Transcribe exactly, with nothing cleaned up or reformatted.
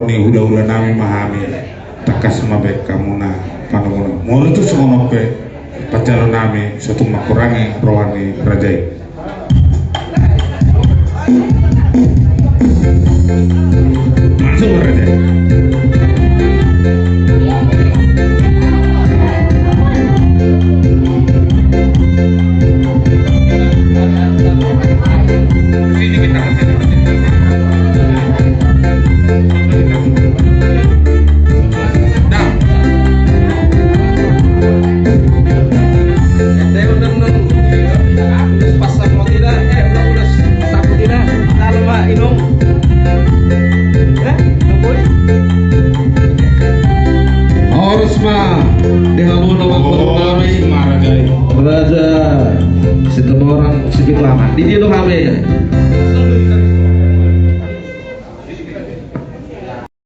Ni hulahula nami ma hami, tangkas ma baen hamu na panumuna. Molo tung songon on pe, parjolo nami, so tung mangkurangi roha ni raja i. Langsung ma raja i. Horas ma di hamu na mangolu nami. Raja Situmorang Sipitulaman. Di dia do hami.